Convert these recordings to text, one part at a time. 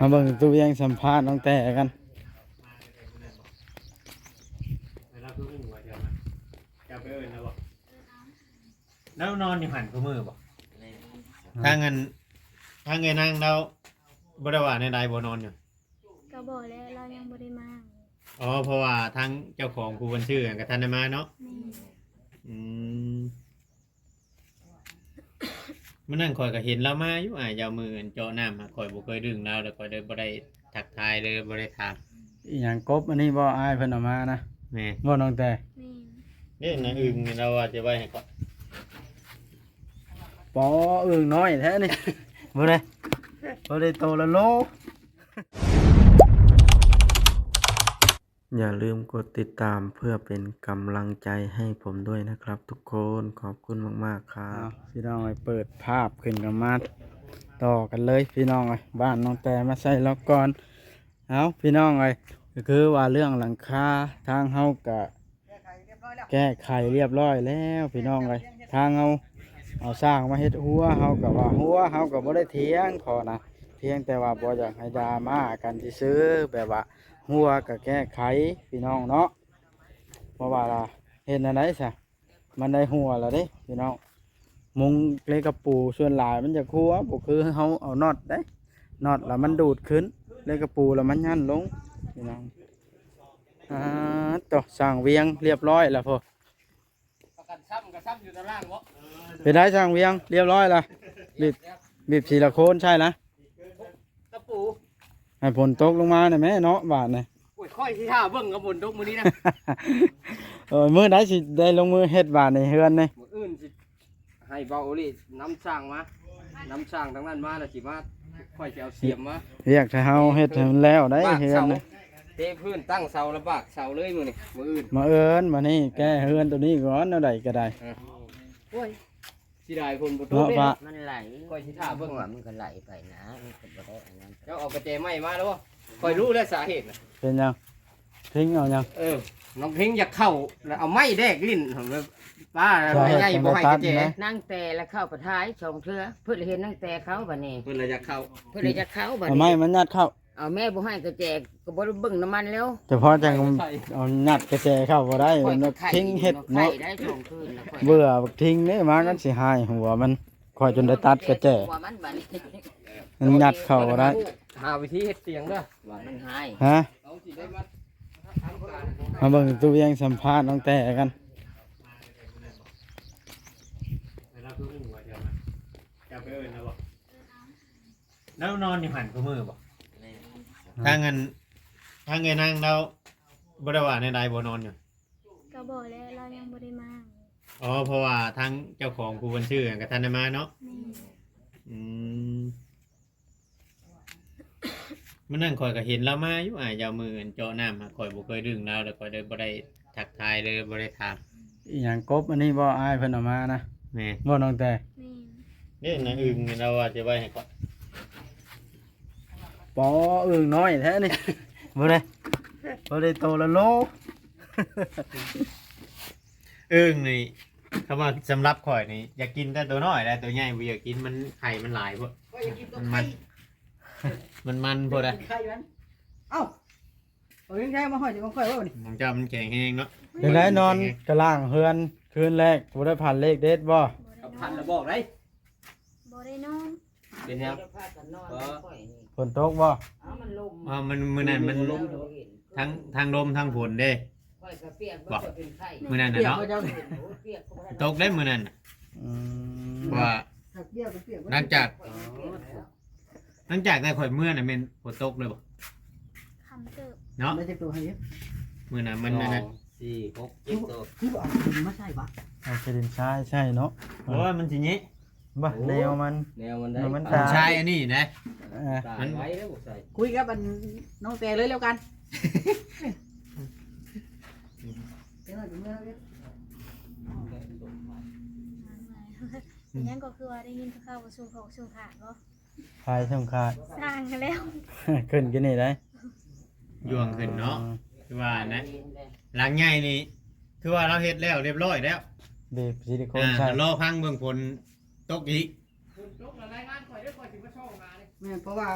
ມາເບິ່ງຕູ້ວຽງສຳພາດນ້ອງແຕ້ກັນ. ແລ້ວຄືຮູ້ວ່າຈະມາ ເຈົ້າໄປເອີ້ນແລ້ວບໍ່? ແລ້ວນອນຢູ່ຫັ້ນຄູ່ມື້ບໍ່? ແມ່ນ. ທາງອັນ ທາງເອື້ອຍນາງລາວບໍ່ໄດ້ວ່າແນວໃດບໍ່ ນອນຢູ່? ກໍບໍ່ແຫຼະ ລາວຍັງບໍ່ໄດ້ມາ. ອໍ ເພາະວ່າທາງເຈົ້າຂອງຜູ້ເພິ່ນຊື້ຫັ້ນກໍທັນໄດ້ມາເນາະ. ແມ່ນ. ອືມ. ມື້ນັ້ນຂ້ອຍກໍເຫັນລາວມາຢູ່ ອ້າຍເຈົ້າ ມື້ອັນເຈາະນ້ຳ ຂ້ອຍບໍ່ເຄີຍດຶງລາວ ແລ້ວຂ້ອຍເລີຍບໍ່ໄດ້ທັກທາຍ ເລີຍບໍ່ໄດ້ຖາມ. ອີຫຍັງ ກົບອັນນີ້ບໍ່ ອ້າຍເພິ່ນເອົາມານະ? ແມ່ນ. ບໍ່ ນ້ອງແຕ້? ແມ່ນ. ນີ້ນະ ອຶ່ງນີ້ລາວວ່າຈະໄວ້ໃຫ້ຂ້ອຍ. ປໍ ອຶ່ງນ້ອຍແທ້ນີ້. ບໍ່ໄດ້ ບໍ່ໄດ້ໂຕລະໂລ. อย่าลืมกดติดตามเพื่อเป็นกำลังใจให้ผมด้วยนะครับทุกคน ขอบคุณมากๆ ครับ. ເອົາ ພີ່ນ້ອງເອີຍ ເປີດພາບຂຶ້ນກັນມາຕໍ່ກັນເລີຍ ພີ່ນ້ອງເອີຍ ບ້ານນ້ອງແຕ້ມາໃສ່ລອກກ່ອນ. ເອົາ ພີ່ນ້ອງເອີຍ ກໍຄືວ່າເລື່ອງຫຼັງຄາ ທາງເຮົາກະ ແກ້ໄຂຮຽບຮ້ອຍແລ້ວພີ່ນ້ອງເອີຍ. ທາງເຮົາເອົາຊ່າງມາເຮັດຮົ້ວ ເຮົາກໍວ່າຮົ້ວເຮົາກໍບໍ່ໄດ້ຖຽງຂໍນະ ພຽງແຕ່ວ່າບໍ່ຢາກໃຫ້ດຣາມາກັນຊື່ໆ ແບບວ່າຮົ້ວກໍແກ້ໄຂພີ່ນ້ອງເນາະ. ເພາະວ່າເຮັດແນວໃດຊະ ມັນໄດ້ຮົ່ວແລ້ວເດ້ພີ່ນ້ອງ. ມຸງເລກະປູສ່ວນຫຼາຍມັນຈະຮົ່ວ ບໍ່ຄືເຮົາເອົານັອດເດ້ ນັອດລະມັນດູດຂຶ້ນ ເລກະປູລະມັນຫຍັ້ນລົງພີ່ນ້ອງ. ອ່າ ໂຕ ສ້າງວຽງຮຽບຮ້ອຍແລ້ວພຸ້ນ. ປະກັນຊ້ຳກໍຊ້ຳຢູ່ຕາລ່າງເບາະ. ເປັນໄດ ສ້າງວຽງຮຽບຮ້ອຍລະ? ບີບ ບີບຊີລະໂຄນໃສ່ລະ ຕະປູ ໃຫ້ຝົນຕົກລົງມາແດ່ແມ້ເນາະບາດນີ້. ໂອ້ຍ ຂ້ອຍຊິຖ້າເບິ່ງກັບຝົນຕົກມື້ນີ້ນະ. ເອີ ມື້ໃດຊິໄດ້ລົງມືເຮັດບາດນີ້ ເຮືອນນີ້? ມື້ອື່ນຊິ ໃຫ້ເບົາໂອລີນຳຊ່າງມາ ນຳຊ່າງທາງນັ້ນມາ ແລ້ວຊິມາ ຂ້ອຍຊິເອົາສຽມມາ. ວຽກໃຫ້ເຮົາເຮັດໃຫ້ມັນແລ້ວໄດ໋ເຮືອນນະ. ເທພື້ນ ຕັ້ງເສົາ ລະບາກເສົາເລີຍມື້ນີ້ ມື້ອື່ນ. ມາເອີ້ນ ມານີ້ ແກ້ເຮືອນໂຕນີ້ກ່ອນ ແນວໃດກໍໄດ້. ເອີ ໂອ້ຍ ເສຍດາຍຝົນບໍ່ຕົກເດ້. ມັນໄຫຼ ຂ້ອຍຊິຖ້າເບິ່ງວ່າມັນກໍໄຫຼໄປນະ ມັນກໍບໍ່ໄດ້ອັນນັ້ນ. ເຈົ້າເອົາກະແຈໄມ້ມາແລ້ວບໍ່? ຂ້ອຍຮູ້ແລ້ວສາເຫດນະ. ເປັນຫຍັງ? ພິງເອົາຫຍັງ? ເອີ ນ້ອງພິງຢາກເຂົ້າ ແລ້ວເອົາໄມ້ແດກຫຼິ້ນ ປ້າ ໃຫຍ່ບໍ່ໃຫ້ກະແຈ. ນາງແຕ່ລະເຂົ້າໄປຖ່າຍສອງເທື່ອ ເພິ່ນລະເຫັນນາງແຕ່ເຂົ້າບາດນີ້ ເພິ່ນລະຢາກເຂົ້າ ເພິ່ນລະຢາກເຂົ້າບາດນີ້. ເອົາໄມ້ມາຍັດເຂົ້າ ເອົາແມ່ບໍ່ໃຫ້ກະແຈ ກໍບໍ່ໄດ້ເບິ່ງນຳມັນແລ້ວ. ແຕ່ພໍຈັ່ງເອົາຍັດກະແຈເຂົ້າບໍ່ໄດ້ ບັກທິງເຮັດເນາະ. ເບື່ອບັກທິງເດ້ ມາກັນຊິຫາຍຫົວມັນ ຂ້ອຍຈົນໄດ້ຕັດກະແຈ ມັນຍັດເຂົ້າບໍ່ໄດ້. ຫາວິທີເຮັດສຽງເດີ ວ່າມັນຫາຍ. ຮະ? ມາເບິ່ງຕູ້ວຽງສຳພາດນ້ອງແຕ້ກັນ. ແລ້ວນອນຢູ່ຫັ້ນຄູ່ມື້ບໍ່? ແມ່ນ. ທາງອັນ ທາງເອື້ອຍນາງລາວບໍ່ໄດ້ວ່າແນວໃດບໍ່ ນອນຢູ່? ກໍບໍ່ແຫຼະ ລາວຍັງບໍ່ໄດ້ມາ. ອໍ ເພາະວ່າທາງເຈົ້າຂອງຜູ້ເພິ່ນຊື້ຫັ້ນກໍທັນໄດ້ມາເນາະ. ແມ່ນ. ອືມ. ມື້ນັ້ນຂ້ອຍກໍເຫັນລາວມາຢູ່ ອ້າຍເຈົ້າ ມື້ອັນເຈາະນ້ຳ ຂ້ອຍບໍ່ເຄີຍດຶງລາວ ແລ້ວຂ້ອຍເລີຍບໍ່ໄດ້ທັກທາຍ ເລີຍບໍ່ໄດ້ຖາມ. ອີຫຍັງ ກົບອັນນີ້ບໍ່ ອ້າຍເພິ່ນເອົາມານະ? ແມ່ນ. ບໍ່ ນ້ອງແຕ້? ແມ່ນ. ນີ້ນະ ອຶ່ງນີ້ລາວວ່າຈະໄວ້ໃຫ້ຂ້ອຍ. ປໍ ອຶ່ງນ້ອຍແທ້ນີ້. ບໍ່ໄດ້ ບໍ່ໄດ້ໂຕລະໂລ. ອຶ່ງນີ້ ຄຳວ່າສຳລັບຂ້ອຍນີ້ ຢາກກິນແຕ່ໂຕນ້ອຍແຫຼະ ໂຕໃຫຍ່ບໍ່ຢາກກິນ ມັນໄຂ່ມັນຫຼາຍໂພດ. ຂ້ອຍຢາກກິນໂຕໄຂ່ ມັນມັນ ມັນມັນໂພດ. ໄຂ່ມັນ ເອົ້າ ເອົາເລື່ອງໃຫຍ່ມາຫ້ອຍໃສ່ຂອງຂ້ອຍເວົ້ານີ້ ຂອງເຈົ້າມັນແຂງແຮງເນາະ. ເປັນໄດ ນອນກະລ່າງເຮືອນຄືນແລກ ບໍ່ໄດ້ຝັນເລກເດັດບໍ່? ກໍຝັນລະບອກໄດ໋. ບໍ່ໄດ້ນອນ. ເປັນຫຍັງ? ຝົນຕົກບໍ່? ອໍ ມັນ ມື້ນັ້ນມັນ ທັງ ທັງລົມທັງຝົນເດ້. ຂ້ອຍກໍປຽກ ບໍ່ ຂ້ອຍເປັນໄຂ້ ມື້ນັ້ນນະເນາະ. ຕກເດ້ມື້ນັ້ນ. ອືມ. ວ່າ ຫຼັງຈາກ ຫຼັງຈາກແຕ່ຂ້ອຍເມືອນະ ແມ່ນຝົນຕົກເລີຍບໍ່? ຄ່ຳເຕີບເນາະ. ໄດ້ຈັກໂຕໃຫ້? ມື້ນັ້ນມັນ ສອງ ອັນນັ້ນ ສີ່ ຫົກ ເຈັດໂຕ. ຄືບໍ່ເອົາດິນມາໃສ່ວະ? ເອົາແຕ່ດິນຊາຍໃສ່ເນາະ. ໂອ້ຍ ມັນຊິເຍະ. ບໍ່ ແນວມັນ ແນວມັນໄດ້ ແນວມັນຕາຍ ຊາຍອັນນີ້ນະ. ເອີ ມັນໄວເດ້ບໍ່ໃສ່. ຄຸຍກັບອັນນ້ອງແຕ່ເລີຍແລ້ວກັນ. ເປັນຫຍັງກໍຄືວ່າໄດ້ຍິນຂ່າວວ່າສົ່ງຂອງສົ່ງຂາດບໍ່? ຂາຍສົ່ງຂາດ ສ້າງແລ້ວ ຂຶ້ນກິນນີ້ໄດ໋ ຢ່ວງຂຶ້ນເນາະ. ຄືວ່ານະ ຫຼັງໃຫຍ່ນີ້ ຄືວ່າລາວເຮັດແລ້ວຮຽບຮ້ອຍແລ້ວ ບີບຊິລິໂຄນໃສ່ ລໍຟັງເບິ່ງຝົນຕົກອີກ. ຝົນຕົກລະລາຍງານຂ້ອຍເດີ ຂ້ອຍຊິມາຊ່ອງຫາເດ້. ແມ່ນ ເພາະວ່າ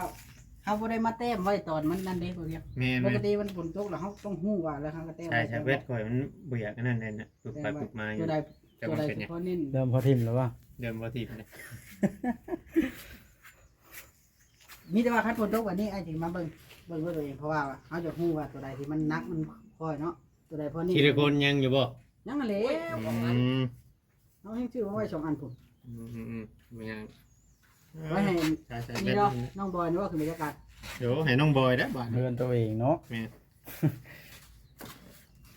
ເຮົາບໍ່ໄດ້ມາແຕ້ມໄວ້ຕອນມັນນັ້ນເດ້ ບໍ່ວຽກ. ແມ່ນໆ ປົກກະຕິມັນຝົນຕົກແລ້ວເຮົາຕ້ອງຮູ້ວ່າ ແລ້ວເຮົາກໍແຕ້ມ ໃຊ່ ໄວ້ ໃຊ່ ແຕ່ ເວັດ ຂ້ອຍມັນບໍ່ຢາກອັນນັ້ນແຫຼະນະ ປຶບ ແຕ່ ປັບ ວ່າ ປຶບ ມາຢູ່ ຕົວໃດ ຈັກ ຕົວໃດ ມັນເປັນຫຍັງ ສະເພາະເນັ້ນ ເລີ່ມພໍຖິ້ມແລ້ວວະ ເລີ່ມພໍຖິ້ມແລ້ວ. ມີແຕ່ວ່າຄັນຝົນຕົກແບບນີ້ ອ້າຍຊິມາເບິ່ງ ເບິ່ງດ້ວຍຕົວເອງ ເພາະວ່າເຮົາຢາກຮູ້ວ່າຕົວໃດທີ່ມັນໜັກ ມັນຄ່ອຍເນາະ ຕົວໃດພໍນີ້ ທີລະຄົນຍັງຢູ່ບໍ່? ຍັງຫັ້ນແຫຼະ ອືມ ເຮົາແຮ່ງຊື້ມາໄວ້ສອງອັນພຸ້ນ ອືມໆໆ ບໍ່ຍັງ ໄວ້ໃຫ້ ໃສ່ ໃສ່ ນີ້ເນາະ ເບັດ ນ້ອງບອຍນີ້ວ່າຄືບັນຍາກາດ ໂອ້ ໃຫ້ນ້ອງບອຍເດ້ບາດ ເຮືອນຕົວເອງເນາະ ແມ່ນ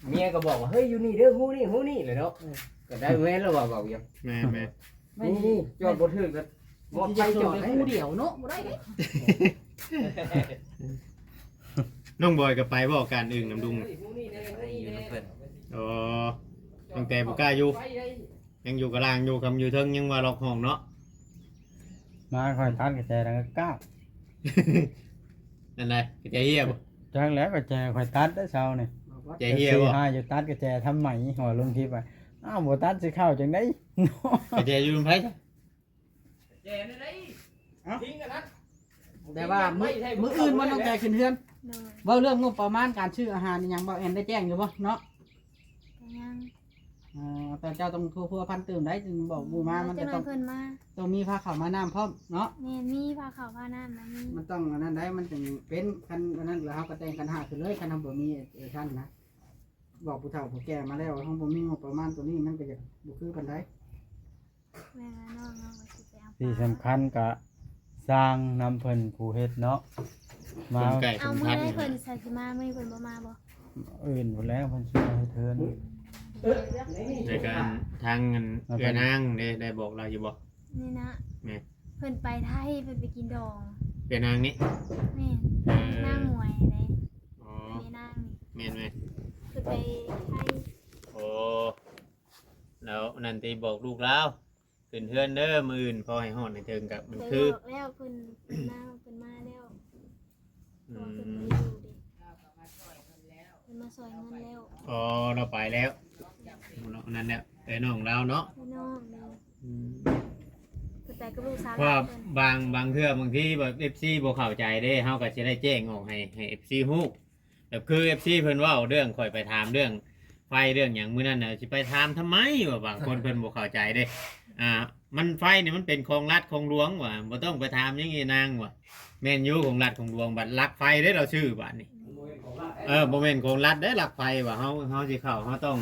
ເມຍກໍບອກວ່າ ເຮີ້ຍ ຢູ່ນີ້ເດີ ຮູ້ນີ້ ຮູ້ນີ້ແຫຼະເນາະ ເອີ ກໍໄດ້ແມ່ນແລ້ວວ່າ ເວົ້າຫຍັງ ແມ່ນໆ ນີ້ ນີ້ ຈອດບໍ່ຖືກກໍ ບໍ່ໄປຈອດໄດ້ ຜູ້ດຽວເນາະ ບໍ່ໄດ້ເດ້ ນ້ອງບອຍກໍໄປບໍ່ ການອຶ່ງນຳລຸງ ໄປຢູ່ນຳເພິ່ນ ອໍ ຕັ້ງແຕ່ບໍ່ກ້າຢູ່ ຍັງຢູ່ກະລ່າງຢູ່ ຄຳຢູ່ເທິງຍັງວ່າລັອກຫ້ອງເນາະ ມາຂ້ອຍຕັດກະແຈແລ້ວກໍກ້າວ ອັນໃດ ກະແຈເຫ່ຍບໍ່? ຈັກແລ້ວ ກະແຈຂ້ອຍຕັດໄດ້ເຊົ້ານີ້ ກະແຈເຫ່ຍບໍ່? ເອັຟຊີ ຫາຢູ່ຕັດກະແຈທຳໄມ ຫົວລົງຄລິບວ່າ ອ້າວ ບໍ່ຕັດຊິເຂົ້າຈັ່ງໃດ ກະແຈຢູ່ນຳໃຜ? ແຕ່ວ່າມື້ ມື້ອື່ນບໍ່ ນ້ອງແຈຂຶ້ນເຮືອນ ໂດຍ ເວົ້າເລື່ອງງົບປະມານການຊື້ອາຫານອີ່ຫຍັງ ບ່າວແອນໄດ້ແຈ້ງຢູ່ບໍ່ເນາະ? ກໍຍັງ ເອີ ແຕ່ເຈົ້າຕ້ອງພົວພັນຕື່ມໄດ໋ ຈຶ່ງບອກໝູ່ມາ ມັນຈະຕ້ອງ ເພິ່ນມາ ຕ້ອງມີພາເຂົ້າມານ້ຳພ້ອມເນາະ ແມ່ນ ມີພາເຂົ້າພານ້ຳນະ ມີ ມັນຕ້ອງອັນນັ້ນໄດ໋ ມັນຈຶ່ງເປັນ ຄັນອັນນັ້ນແລ້ວເຮົາກໍແຕ່ງຂັນຫ້າຂຶ້ນເລີຍ ຄັນເຮົາບໍ່ມີ ເອີ ຊັ້ນນະ ບອກຜູ້ເຖົ້າຜູ້ແກ່ມາແລ້ວ ເຮົາບໍ່ມີງົບປະມານຕົວນີ້ ມັນກໍຈະບໍ່ຄືປານໃດ. ແມ່ນລະນ້ອງ ນ້ອງວ່າຊິໄປເອົາປາ ທີ່ສຳຄັນກະສ້າງນຳເພິ່ນຜູ້ເຮັດເນາະ ມາ ເພິ່ນໃກ້ ເອົາ ສຳຄັນ ມື້ໃດເພິ່ນຊິມາ ມື້ນີ້ເພິ່ນບໍ່ມາບໍ່? ມື້ອື່ນພຸ້ນແລ້ວ ເພິ່ນຊິມາເຮັດເຮືອນ ແລ້ວກະທາງອັນ ເອື້ອຍນາງເດ້ ໄດ້ບອກລາວຢູ່ບໍ່? ນີ້ນະ ແມ່ນ ເພິ່ນໄປໄທ ເພິ່ນໄປກິນດອງ ເອື້ອຍນາງນີ້ ແມ່ນ ເອີ ນາງໝວຍເດ້ ອໍ ເອື້ອຍນາງນີ້ ແມ່ນໆ ເພິ່ນໄປໄທ ໂອ້ ແລ້ວນັ້ນຕິ ບອກລູກລາວ ຂຶ້ນເຮືອນເດີ ມື້ອື່ນພໍໃຫ້ຮອດໃຫ້ເຖິງ ກະມັນຄື ບອກແລ້ວ ເພິ່ນ ເພິ່ນມາ ເພິ່ນມາແລ້ວ ອືມ ເພິ່ນມາຊ່ອຍເງິນແລ້ວ ອໍ ລາວໄປແລ້ວ ນັ້ນແຫຼະ ເອື້ອຍນ້ອງລາວເນາະ ເອື້ອຍນ້ອງ ອືມ ເພິ່ນໄປກັບລູກສາວ ເພາະວ່າບາງ ບາງເທື່ອ ບາງທີແບບ ເອັຟຊີ ບໍ່ເຂົ້າໃຈເດ້ ເຮົາກໍຊິໄດ້ແຈ້ງອອກໃຫ້ ໃຫ້ ເອັຟຊີ ຮູ້ ແບບຄື ເອັຟຊີ ເພິ່ນເວົ້າເລື່ອງ ຂ້ອຍໄປຖາມເລື່ອງໄຟເລື່ອງຫຍັງມື້ນັ້ນນະ ຊິໄປຖາມທຳໄມ ວ່າບາງຄົນເພິ່ນບໍ່ເຂົ້າໃຈເດ້ ອ່າ ມັນ ໄຟນີ້ມັນເປັນຂອງລັດຂອງຫຼວງວ່າ ບໍ່ຕ້ອງໄປຖາມຫຍັງອີນາງວ່າ ແມ່ນຢູ່ ຂອງລັດຂອງຫຼວງ ບັດລັກໄຟເດ້ລາວຊື້ບາດນີ້ ເອີ ບໍ່ແມ່ນຂອງລັດເດ້ລັກໄຟວ່າ ເຮົາ ເຮົາຊິເຂົ້າ ເຮົາຕ້ອງ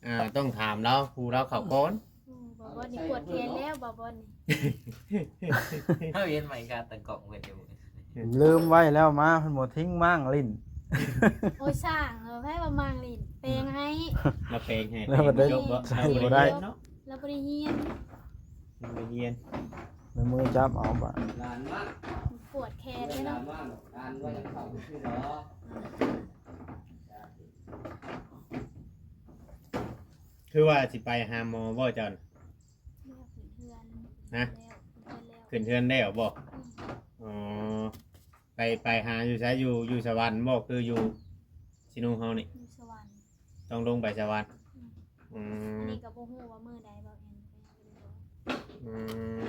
ອ່າ ຕ້ອງຖາມລາວ ຜູ້ລາວເຂົ້າກ່ອນ ອືມ ບ່າວບອນນີ້ປວດແຂນແລ້ວ ບ່າວບອນນີ້ ເຮົາເຫັນໃໝ່ການຕັ້ງກ້ອງເພິ່ນຢູ່ ລືມໄວ້ແລ້ວ ມາເພິ່ນບໍ່ຖິ້ມມ້າງຫຼິ້ນ ໂອ້ຍ ຊ່າງເອີ ໃຜວ່າມ້າງຫຼິ້ນ ແປງໃຫ້ ມາແປງໃຫ້ ແລ້ວບໍ່ໄດ້ ແປງໃຫ້ ໃຊ້ບໍ່ໄດ້ ເນາະ ລາວບໍ່ໄດ້ຮຽນ ບໍ່ໄດ້ຮຽນ ໃນມືຈັບເອົາບາດ ປວດແຂນເດ້ເນາະ ຄືວ່າຊິໄປຫາໝໍບໍ່ເຈົ້ານະ? ແລ້ວຂຶ້ນເຮືອນ ຮະ? ແລ້ວ ຂຶ້ນເຮືອນແລ້ວ ຂຶ້ນເຮືອນແລ້ວບໍ່? ອືມ ອໍ ໄປ ໄປຫາຢູ່ໃສ? ຢູ່ ຢູ່ສະຫວັນບໍ່? ຄືຢູ່ຊິໂນເຮົານີ້? ຢູ່ສະຫວັນ ຕ້ອງລົງໄປສະຫວັນ ອືມ ອືມ ອັນນີ້ກໍບໍ່ຮູ້ວ່າມື້ໃດ ບໍ່ແມ່ນ ອືມ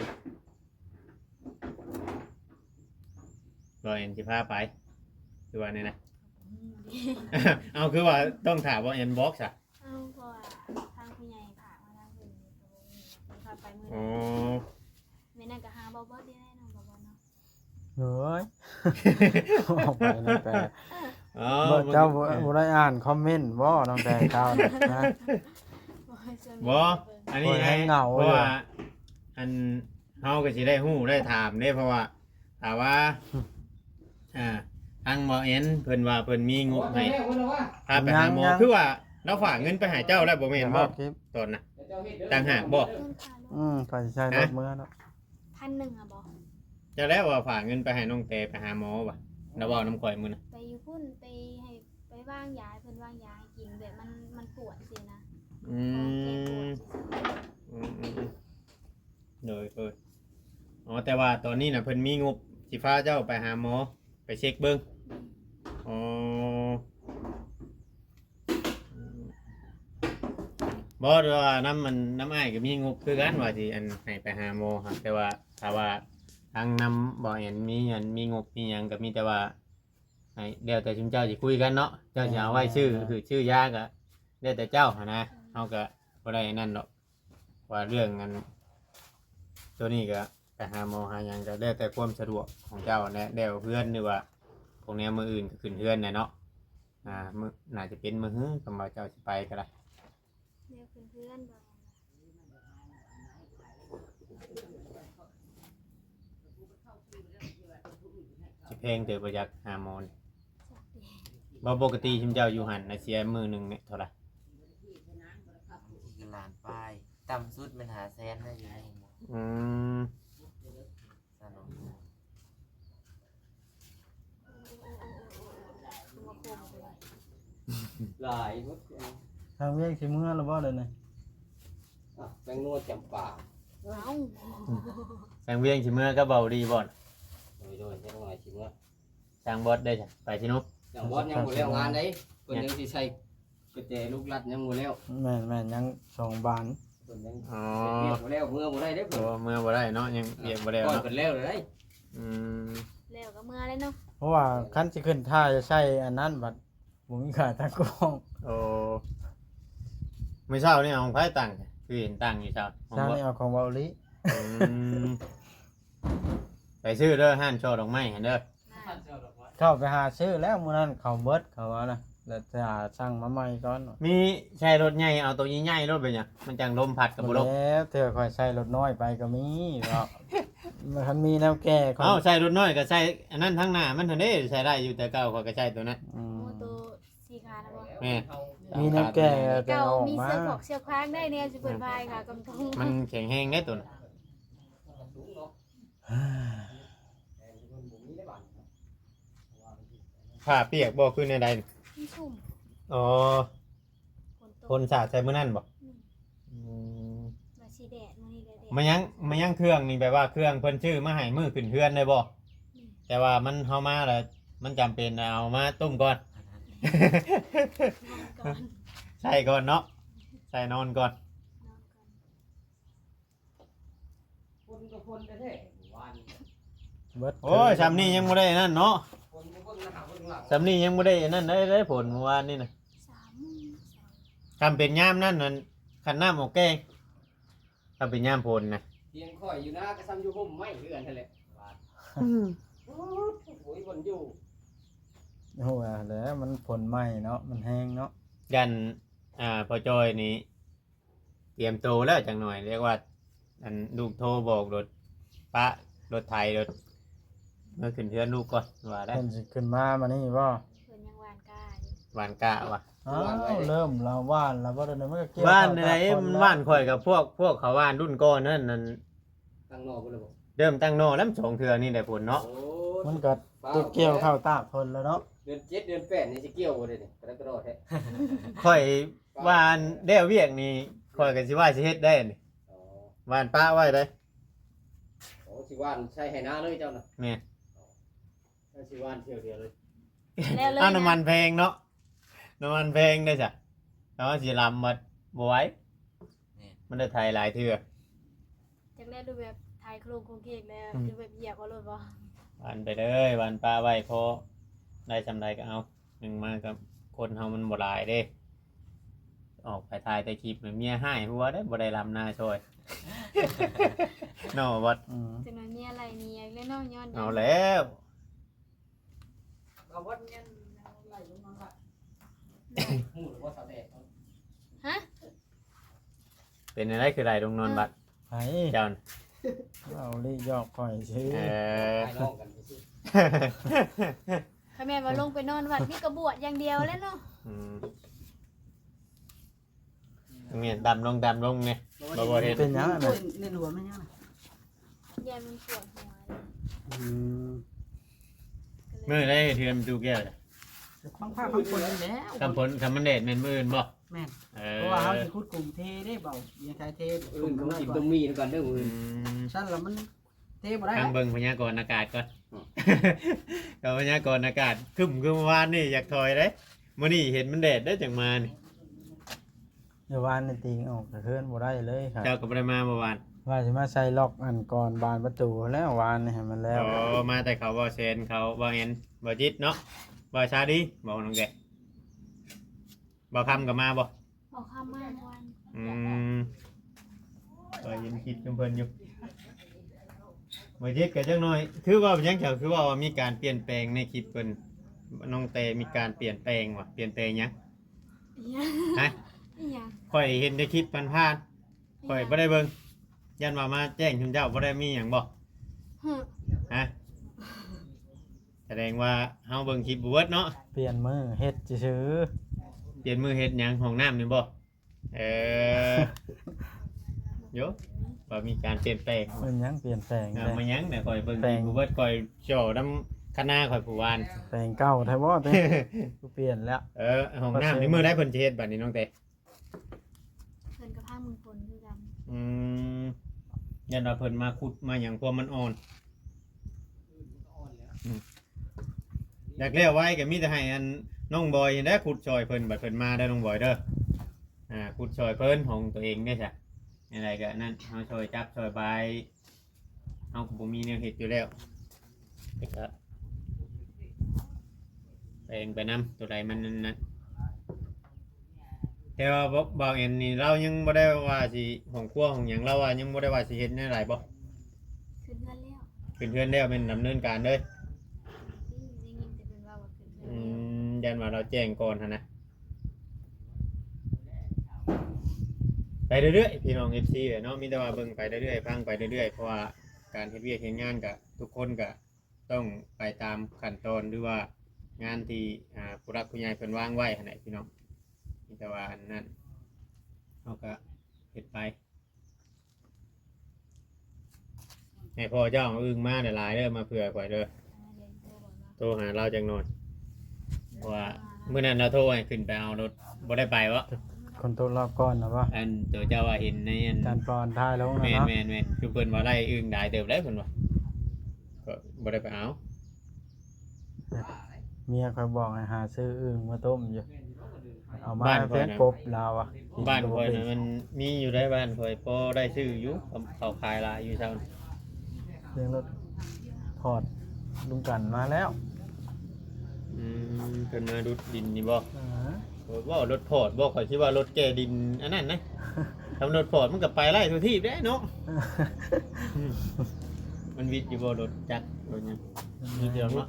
ບໍ່ແມ່ນຊິພາໄປ ຄືວ່ານີ້ນະ ອືມ ເອົາ ຄືວ່າຕ້ອງຖ້າບໍ່ແມ່ນບອກຊະ ເອົາ ເພາະວ່າທາງຜູ້ໃຫຍ່ຝາກມາທາງເພິ່ນ ເພິ່ນພາໄປມື້ໃດ ອໍ ມື້ນັ້ນກໍຫາບໍ່ບອດໄດ້ເນາະ ບໍ່ບອດເນາະ ໂອ້ຍ ອອກໄປຕັ້ງແຕ່ ເອີ ບໍ່ ເຈົ້າບໍ່ ບໍ່ໄດ້ອ່ານຄອມເມັນບໍ່ ຕັ້ງແຕ່ເຊົ້ານະ ຮະ ບໍ່ ອັນນີ້ ໂອ້ຍ ໃຫ້ເຫງົາ ເພາະວ່າ ອັນ ເຮົາກໍຊິໄດ້ຮູ້ໄດ້ຖາມເດ້ ເພາະວ່າຖ້າວ່າ ອ່າ ທາງໝໍແອນເພິ່ນວ່າເພິ່ນມີງົບໃຫ້ພາໄປຫາໝໍ ຄືວ່າລາວຝາກເງິນໄປໃຫ້ເຈົ້າແລ້ວບໍ່ແມ່ນບໍ່? ຕອນນະ ຕ່າງຫາກບໍ່? ອືມ ຂ້ອຍຊິໃຊ້ລົດເມືອເນາະ ພັນໜຶ່ງ ອ່ະບໍ່? ຈັກແລ້ວວ່າຝາກເງິນໄປໃຫ້ນ້ອງແຕໄປຫາໝໍວ່າ ລາວເວົ້ານຳຂ້ອຍມື້ນະ ໄປຢູ່ພຸ້ນ ໄປໃຫ້ ໄປວາງຢາ ໃຫ້ເພິ່ນວາງຢາໃຫ້ກິນ ແບບມັນ ມັນປວດຊີ້ນະ ອືມ ຂອງແກ້ປວດ ອືມໆ ໂດຍ ໂດຍ ອໍ ແຕ່ວ່າຕອນນີ້ນະເພິ່ນມີງົບຊິພາເຈົ້າໄປຫາໝໍ ໄປເຊັກເບິ່ງ ອືມ ອໍ ບໍ່ ແຕ່ວ່ານຳ ອັນ ນຳອ້າຍກໍມີງົບຄືກັນວ່າຊິ ອັນ ໃຫ້ໄປຫາໝໍຫັ້ນ ແຕ່ວ່າຖ້າວ່າ ທາງນຳບໍ່ເຫັນມີອັນ ມີງົບມີຫຍັງ ກໍມີແຕ່ວ່າໃຫ້ແລ້ວແຕ່ຊຸມເຈົ້າຊິຄຸຍກັນເນາະ ເຈົ້າຊິເອົາໄວ້ຊື້ ແມ່ນໆ ຄືຊື້ຢາກໍແລ້ວແຕ່ເຈົ້າຫັ້ນນະ ເຮົາກໍບໍ່ໄດ້ອັນນັ້ນດອກ ວ່າເລື່ອງອັນ ໂຕນີ້ກໍໄປຫາໝໍຫາຫຍັງກໍແລ້ວແຕ່ຄວາມສະດວກຂອງເຈົ້າແຫຼະ ແລ້ວເຮືອນ ຫຼືວ່າພວກແນວມື້ອື່ນກໍຂຶ້ນເຮືອນແຫຼະເນາະ ອ່າ ມື້ ໜ້າຈະເປັນມື້ຮື ຄຳວ່າເຈົ້າຊິໄປກໍໄດ້ ແນວເປັນເພື່ອນບໍ່ ຊິແພງເຕີບບໍ່ ຢາກຫາໝໍນີ້ ບໍ່ ປົກກະຕິຊຸມເຈົ້າຢູ່ຫັ້ນນະ ເສຍມື້ໜຶ່ງນີ້ເທົ່າໃດ? ບາງທີກໍລ້ານປາຍ ຕ່ຳສຸດແມ່ນຫ້າແສນນະ ຢູ່ໃນໂຮງໝໍ ອືມ ຫຼາຍໝົດ ທາງວຽງຊິເມືອແລ້ວບໍ່ດຽວນີ້? ອ່ະ ແປ້ງນົວຈຳປາ ເອົ້າ ທາງວຽງຊິເມືອກັບເບົາດີບໍ່? ໂດຍໆ ຈັກໜ້ອຍຊິເມືອ ຊ່າງບອດໄດ້ ໄປຊິໜູ ຊ່າງບອດຍັງບໍ່ແລ້ວງານໃດ ເພິ່ນຍັງຊິໃສ່ ກະແຈລູກລັດຍັງບໍ່ແລ້ວ ແມ່ນໆ ຍັງສອງບານ ເພິ່ນຍັງ ອໍ ເຮັດວຽກບໍ່ແລ້ວ ເມືອບໍ່ໄດ້ເດ້ເພິ່ນ ໂອ້ ເມືອບໍ່ໄດ້ເນາະ ຍັງວຽກບໍ່ແລ້ວເນາະ ເພິ່ນແລ້ວເລີຍ ອືມ ແລ້ວກໍເມືອແລ້ວເນາະ ເພາະວ່າຄັນຊິຂຶ້ນທ່າຈະໃຊ້ອັນນັ້ນບັດບໍ່ມີຂາຕັ້ງກ້ອງ ໂອ້ ມື້ເຊົ້ານີ້ເອົາຂອງໃຜຕັ້ງ ຄືເຫັນຕັ້ງຢູ່ເຊົ້າ ຂອງ ເຊົ້ານີ້ເອົາຂອງເບົາລີ ອືມ ໄປຊື້ເດີ ຮ້ານຊ່ອດອກໄມ້ຫັ້ນເດີ ເຂົ້າໄປຫາຊື້ແລ້ວ ມື້ນັ້ນເຂົ້າເບິດ ເຂົາວ່ານະ ແລ້ວຈະສັ່ງມາໃໝ່ກ່ອນ ມີໃຊ້ລົດໃຫຍ່ ເອົາໂຕໃຫຍ່ໆໂລດ ເປັນຫຍັງ ມັນຈັ່ງລົມພັດກໍບໍ່ລົບ ແລ້ວເທື່ອຂ້ອຍໃຊ້ລົດນ້ອຍໄປກໍມີເນາະ ມັນຄັນມີແນວແກ່ຂ້ອຍ ເອົ້າ ໃຊ້ລົດນ້ອຍກໍໃຊ້ອັນນັ້ນທາງໜ້າມັນຫັ້ນເດ້ ໃຊ້ໄດ້ຢູ່ ແຕ່ເກົ່າຂ້ອຍກໍໃຊ້ໂຕນັ້ນ ອືມ ໂອ້ ໂຕສີ່ຂານະບໍ່ ແມ່ນ ມີແນວແກ່ ແຕ່ເກົ່າ ກໍອອກ ມີ ມາ ເຊືອກຂອກເຊືອກຄາງໄດ້ແນວຊິເປີດພາຍຂາກຳຕົງ ມັນແຂງແຮງເດ້ໂຕນັ້ນ ຜ້າປຽກບໍ່ ຄືແນວໃດ? ມັນຊຸ່ມ ອໍ ຝົນຕົກ ຝົນສາດໃສ່ມື້ນັ້ນບໍ່? ອືມ ອືມ ວ່າຊິແດດ ມື້ນີ້ກໍແດດ ມາຍັງ ມາຍັງເຄື່ອງນີ້ ແບບວ່າເຄື່ອງເພິ່ນຊື້ມາໃຫ້ມື້ຂຶ້ນເຮືອນໄດ້ບໍ່? ອືມ ແຕ່ວ່າມັນ ເຮົາມາແລ້ວ ມັນຈຳເປັນເອົາມາຕົ້ມກ່ອນ ນອນກ່ອນ ໃສ່ກ່ອນເນາະ ໃສ່ນອນກ່ອນ ນອນກ່ອນ. ຝົນກໍຝົນແທ້ໆ ມື້ວານນີ້ ເບິດ ໂອ້ຍ ຊ່ຳນີ້ຍັງບໍ່ໄດ້ນັ້ນເນາະ ຝົນກໍເບິ່ງໜ້າເບິ່ງຫຼັງ ຊ່ຳນີ້ຍັງບໍ່ໄດ້ນັ້ນໄດ້ ໄດ້ຝົນມື້ວານນີ້ນະ ສາມໂມງ ຄັນເປັນຍາມນັ້ນນັ້ນ ຄັນນ້ຳອອກແກ້ງ ຄັນເປັນຍາມຝົນນະ ທຽງຂ້ອຍຢູ່ນາກໍຊ່ຳຢູ່ຮົ່ມໄມ້ເຮືອນຫັ້ນແຫຼະ ອືມ ໂອ້ຍ ຝົນຢູ່ ໂອ້ຍ ແລ້ວມັນຝົນໃໝ່ເນາະ ມັນແຮງເນາະ ຢ້ານ ອ່າ ພໍ່ຈ້ອຍນີ້ ຕຽມໂຕແລ້ວຈັກໜ່ອຍ ເລີຍວ່າ ອັນ ລູກໂທບອກໂລດ ປະລົດໄຖໂລດ ເມືອຂຶ້ນເຮືອນລູກກ່ອນ ວ່າໄດ້ ເພິ່ນຊິຂຶ້ນມາມື້ນີ້ບໍ່? ເພິ່ນຍັງຫວ່ານກ້າຢູ່ ຫວ່ານກ້າວ່າ ອ້າວ ເລີ່ມລະຫວ່ານລະບໍ່? ດຽວນີ້ມັນກໍກ່ຽວ ຫວ່ານໃດ ມັນຫວ່ານຂ້ອຍກັບພວກ ພວກເຂົາຫວ່ານລຸ້ນກ່ອນນັ້ນ ນັ້ນ ຕັ້ງໜໍ່ພຸ້ນລະບໍ່? ເລີ່ມຕັ້ງໜໍ່ແລ້ວ ສອງເທື່ອນີ້ແຫຼະ ຝົນເນາະ ໂອ້ ມັນກໍເກັບກ່ຽວເຂົ້າຕາກເພິ່ນແລ້ວເນາະ ເດືອນເຈັດເດືອນແປດນີ້ຊິກ່ຽວບໍ່ໄດ້ນີ້ ກະດະກະດໍແທ້ ຂ້ອຍ ວ່າອັນແລ້ວວຽກນີ້ ຂ້ອຍກໍຊິວ່າຊິເຮັດໄດ້ນີ້ ອໍ ຫວ່ານປະໄວ້ເດ້ ໂອ້ ຊິຫວ່ານໃສ່ໄຮ່ນາເລີຍເຈົ້ານະ ແມ່ນ ເຈົ້າຊິຫວ່ານຖ້ຽວດຽວເລີຍ ແລ້ວເລີຍ ອ້າວ ນະ ນ້ຳມັນແພງເນາະ ນ້ຳມັນແພງເດ້ຊະ ເຮົາຊິລຳບັດບໍ່ໄຫວ ແມ່ນ ມັນໄດ້ໄຖຫຼາຍເທື່ອ ຈັກແລ້ວ ຮູບແບບໄຖໂຄລງໂຄງເຄງແລ້ວ ອືມ ຫຼືແບບຢຽບເອົາໂລດບໍ່? ຫວ່ານໄປເລີຍ ຫວ່ານປະໄວ້ ພໍໄດ້ຊ່ຳໃດກໍເອົາ ໜຶ່ງມາກໍຄົນເຮົາມັນບໍ່ຫຼາຍເດ້ ອອກໄປຖ່າຍແຕ່ຄລິບ ເມຍຮ້າຍຫົວເດ້ ບໍ່ໄດ້ລຳນາຊ່ອຍ ເນາະ ບໍ່ບອດ ອືມ ຈັກໜ້ອຍເມຍໄລ່ໜີອີກແລ້ວເນາະ ຍ້ອນ ເອົາແລ້ວ ເອົາບອດ ເມຍໄລ່ລົງມາ ຮູ້ຫຼືບໍ່ ສາວແດດ ຮະ? ເປັນຈັ່ງໃດຄືໄລ່ລົງນອນວັດ? ໃຜ? ເຈົ້ານະ ເວົ້າລີ້ຢອກຂ້ອຍຊື່ ເອີ ໄປນອນກັນຊື່ ຄັນແມ່ນວ່າລົງໄປນອນວັດນີ້ກໍບວດຢ່າງດຽວແຫຼະເນາະ ອືມ ແມ່ນ ດຳລົງ ດຳລົງແດ່ ບໍ່ ບໍ່ເຫັນ ເປັນຫຍັງນະ? ເໜັ້ນຫົວແມ່ນຫຍັງນະ? ຢ້ານມັນປວດຫົວ ອືມ ມື້ໃດເຮັດເຮືອນປະຕູແກ້ວ? ບັງຟ້າບັງຝົນນີ້ແຫຼະ ຄັນຝົນ ຄັນມັນແດດແມ່ນມື້ອື່ນບໍ່? ແມ່ນ ເອີ ເພາະວ່າເຮົາຊິຂຸດຂຸມເທເດ້ ເບົາ ຍັງໄທເທ ມື້ອື່ນເຂົາກິນຕົ້ມໝີ່ນຳກັນເດີ ມື້ອື່ນ ອືມ ຊັ້ນລະມັນເທບໍ່ໄດ້ ທາງເບິ່ງພະຍາກອນອາກາດກ່ອນ ອືມ ກໍພະຍາກອນອາກາດຄຶ້ມຄືມື້ວານນີ້ ຢາກຖອຍເດ້ ມື້ນີ້ເຫັນມັນແດດເດ້ ຈັ່ງມານີ້ ມື້ວານນີ້ຕີງອອກຈາກເຮືອນບໍ່ໄດ້ເລີຍ ເຈົ້າກໍບໍ່ໄດ້ມາມື້ວານ? ວ່າຊິມາໃສ່ລັອກອັນກ່ອນບານປະຕູແລ້ວ ວານນີ້ໃຫ້ມັນແລ້ວ. ໂອ້ ມາແຕ່ເຂົາບໍ່ແຊນ ເຂົາບໍ່ແອນ ບໍ່ຈິດເນາະ ບໍ່ຊາດີ ບໍ່ນ້ອງແກ ບໍ່ຄຳກໍມາບໍ່? ບໍ່ຄຳມາວານ. ອືມ ກໍເຫັນຄລິບຂອງເພິ່ນຢູ່ ບໍ່ຈິດກໍຈັກໜ້ອຍ. ຄືວ່າເປັນຫຍັງເຈົ້າ ຄືວ່າມີການປ່ຽນແປງໃນຄລິບເພິ່ນ ນ້ອງແຕມີການປ່ຽນແປງຫວາ? ປ່ຽນແປງຫຍັງ? ຫະ? ອີຫຍັງ? ຂ້ອຍເຫັນແຕ່ຄລິບຜ່ານໆ ຂ້ອຍບໍ່ໄດ້ເບິ່ງ ຢ້ານວ່າມາແຈ້ງຊຸມເຈົ້າ ບໍ່ໄດ້ມີຫຍັງບໍ່? ຫະ? ສະແດງວ່າເຮົາເບິ່ງຄລິບບໍ່ເບິດເນາະ. ປ່ຽນມື້ເຮັດຊື່ໆ. ປ່ຽນມື້ເຮັດຫຍັງ? ຫ້ອງນ້ຳນີ້ບໍ່? ເອີ ໂຢ ວ່າມີການປ່ຽນແປງ. ແມ່ນຫຍັງປ່ຽນແປງ? ເອີ ແທ້ ແມ່ນຫຍັງນະ? ຂ້ອຍເບິ່ງຄລິບບໍ່ເບິດ ຂ້ອຍຈໍ້ນຳຄະນາຂ້ອຍຜູ້ວານ. ແປງເກົ່າແທ້ບໍ່? ຄືປ່ຽນແລ້ວ. ເອີ ຫ້ອງນ້ຳນີ້ມື້ໃດເພິ່ນຊິເຮັດບັດນີ້ນ້ອງແຕ? ເພິ່ນກໍພາເມືອງຝົນຄືກັນ. ອືມ ຢ້ານວ່າເພິ່ນມາຂຸດມາຫຍັງ ພວກມັນອ່ອນ. ອືມ ຢາກແລ້ວໄວກໍມີແຕ່ໃຫ້ອັນນ້ອງບອຍນີ້ແຫຼະຂຸດຊ່ອຍເພິ່ນ ບັດເພິ່ນມາເດີນ້ອງບອຍເດີ. ອາ ຂຸດຊ່ອຍເພິ່ນ ຂອງຕົວເອງເດ້ຊະ ແນວໃດກໍອັນນັ້ນ ເຮົາຊ່ອຍຈັບຊ່ອຍບາຍ ເຮົາກໍບໍ່ມີແນວເຮັດຢູ່ແລ້ວ ແຕ່ກໍແປງໄປນຳ ຕົວໃດມັນນັ້ນ. ແຕ່ວ່າ ບໍ່ ບ່າວແອນນີ້ ລາວຍັງບໍ່ໄດ້ວ່າຊິ ຫ້ອງຄົວຫ້ອງຫຍັງ ລາວວ່າຍັງບໍ່ໄດ້ວ່າຊິເຮັດແນວໃດບໍ່? ຂຶ້ນເຮືອນແລ້ວ ຂຶ້ນເຮືອນແລ້ວ ແມ່ນດຳເນີນການເລີຍ. ໄດ້ຍິນແຕ່ເພິ່ນເວົ້າວ່າຂຶ້ນເຮືອນແລ້ວ. ອືມ ຢ້ານວ່າລາວແຈ້ງກ່ອນຫັ້ນນະ. ໄປເລື້ອຍໆ ພີ່ນ້ອງເອັຟຊີເນາະ ມີແຕ່ວ່າເບິ່ງໄປເລື້ອຍໆ ຟັງໄປເລື້ອຍໆ ເພາະວ່າການເຮັດວຽກເຮັດງານກະ ທຸກຄົນກະ ຕ້ອງໄປຕາມຂັ້ນຕອນ ຫຼືວ່າງານທີ່ ອ່າ ຜູ້ຫຼັກຜູ້ໃຫຍ່ເພິ່ນວາງໄວ້ຫັ້ນແຫຼະພີ່ນ້ອງ. ມີແຕ່ວ່າອັນນັ້ນ ເຮົາກະເຮັດໄປ ໃຫ້ພໍ່ເຈົ້າເອົາອຶ່ງມາຫຼາຍໆເດີ ມາເຜື່ອຂ້ອຍເດີ. ໂທຫາລາວຈັກໜ່ອຍ ເພາະວ່າມື້ນັ້ນລາວໂທໃຫ້ຂຶ້ນໄປເອົາລົດ ບໍ່ໄດ້ໄປເບາະ? ຄົນໂທລອບກ່ອນນະບໍ່? ອັນໂຕເຈົ້າວ່າເຫັນໃນອັນ ຈານປອນຖ່າຍລົງນະເນາະ. ແມ່ນໆໆ ຄືເພິ່ນວ່າໄດ້ອຶ່ງຫຼາຍເຕີບແລ້ວເພິ່ນວ່າ ກໍບໍ່ໄດ້ໄປເອົາ. ເມຍຂ້ອຍບອກໃຫ້ຫາຊື້ອຶ່ງມາຕົ້ມຢູ່ ເອົາມາ ບ້ານຂ້ອຍນະ ແຕ່ກົບລາວອະ ບ້ານຂ້ອຍນະ ມັນມີຢູ່ໃດ໋ ບ້ານຂ້ອຍພໍໄດ້ຊື້ຢູ່ ເຂົາຂາຍຫຼາຍຢູ່ເຊົ້ານີ້. ເລື່ອງລົດພອດ ລຸງກັນມາແລ້ວ. ອືມ ເພິ່ນມາດຸດດິນນີ້ບໍ່? ເອີ ໂອ້ ເວົ້າລົດພອດບໍ່? ຂ້ອຍຄິດວ່າລົດແກ່ດິນອັນນັ້ນນະ. ຄັນລົດພອດມັນກໍໄປໄດ້ທົ່ວທີບເດ້ເນາະ. ມັນວິດຢູ່ບໍ່ ລົດຈັກລົດຫຍັງ? ມັນວິດຢູ່ເນາະ.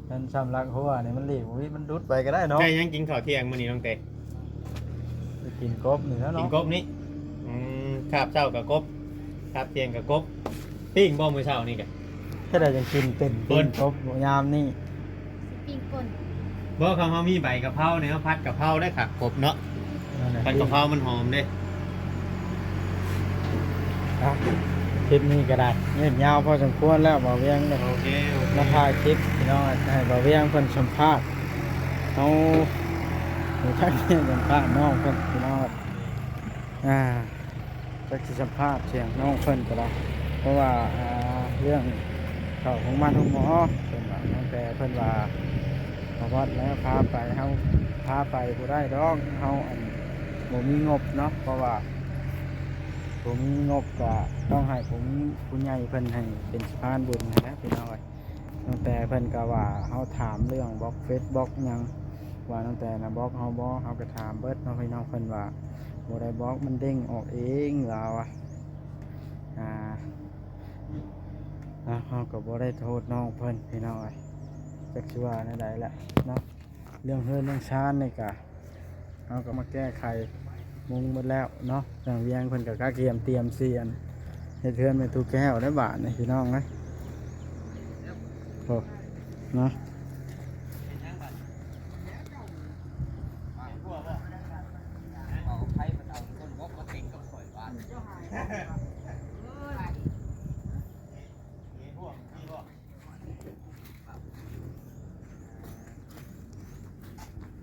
ມັນສຳລັກຫົວນີ້ ມັນຫຼີກບໍ່ມີ ມັນດຸດໄປກໍໄດ້ເນາະ. ໄດ້ຫຍັງກິນເຂົ້າທ່ຽງມື້ນີ້ນ້ອງເຕ? ໄປກິນກົບນີ້ແຫຼະເນາະ ກິນກົບນີ້. ອືມ ຄາບເຊົ້າກໍກົບ ຄາບທ່ຽງກໍກົບ. ປີ້ງບໍ່ມື້ເຊົ້ານີ້ກະ? ເຮັດໃດຈັ່ງກິນເປັນ ປີ້ງກົບຍາມນີ້? ຊິປີ້ງປົ່ນ. ບໍ່ ຄັນເຮົາມີໃບກະເພົານີ້ ເຮົາຜັດກະເພົາໄດ້ຄັກກົບເນາະ. ນັ້ນແຫຼະ ຜັດກະເພົາມັນຫອມເດ້. ອ່ະ ຄລິບນີ້ກໍໄດ້ຍືດຍາວພໍສົມຄວນແລ້ວ ບ່າວວຽງ ໂອເຄ ໂອເຄ ມາຖ່າຍຄລິບພີ່ນ້ອງ ໃຫ້ບ່າວວຽງເພິ່ນສຳພາດ ເຮົາບໍ່ທັນໄດ້ສຳພາດນ້ອງເພິ່ນພີ່ນ້ອງ. ອ່າ ຈັກຊິສຳພາດສຽງນ້ອງເພິ່ນກໍໄດ້ ເພາະວ່າ ອ່າ ເລື່ອງເຂົ້າໂຮງໝໍໂຮງໝໍ ເພິ່ນວ່າ ຕັ້ງແຕ່ເພິ່ນວ່າ ບໍ່ຮອດແລ້ວ ພາໄປ ເຮົາພາໄປບໍ່ໄດ້ດອກ ເຮົາ ອັນ ບໍ່ມີງົບເນາະ ເພາະວ່າບໍ່ມີງົບ ກະຕ້ອງໃຫ້ຜູ້ມີ ຜູ້ໃຫຍ່ເພິ່ນໃຫ້ເປັນສະພານບຸນຫັ້ນແຫຼະພີ່ນ້ອງເອີຍ. ນ້ອງແຕເພິ່ນກໍວ່າເຮົາຖາມເລື່ອງບລັອກເຟສບລັອກຫຍັງ ວ່ານ້ອງແຕນະບລັອກເຮົາບໍ່ ເຮົາກໍຖາມເບິດເນາະພີ່ນ້ອງ. ເພິ່ນວ່າບໍ່ໄດ້ບລັອກ ມັນເດ້ງອອກເອງ ລາວວ່າ ອ່າ ເຮົາກໍບໍ່ໄດ້ໂທດນ້ອງເພິ່ນພີ່ນ້ອງເອີຍ ຈັກຊິວ່າແນວໃດລະເນາະ. ເລື່ອງເຮືອນເລື່ອງຊານນີ້ກະ ເຮົາກໍມາແກ້ໄຂມຸງໝົດແລ້ວເນາະ. ທາງວຽງເພິ່ນກໍກະກຽມຕຽມຊິອັນ ເຮັດເຮືອນແມ່ຕູ້ແກ້ວໄດ້ບາດນີ້ພີ່ນ້ອງເອີຍ ໂອ້ ເນາະ.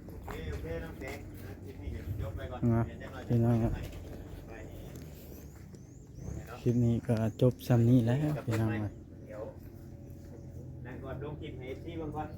ໂອເຄ ໂອເຄ ນ້ອງແຕ ນະ ຄລິບນີ້ກໍຈົບໄປກ່ອນ ນະ ພີ່ນ້ອງເນາະ. ຄລິບນີ້ກໍຈົບຊ່ຳນີ້ແຫຼະພີ່ນ້ອງເນາະ. ດຽວ ນັ້ນກ່ອນ ລົງຄລິບໃຫ້ເອັຟຊີເບິ່ງກ່ອນ.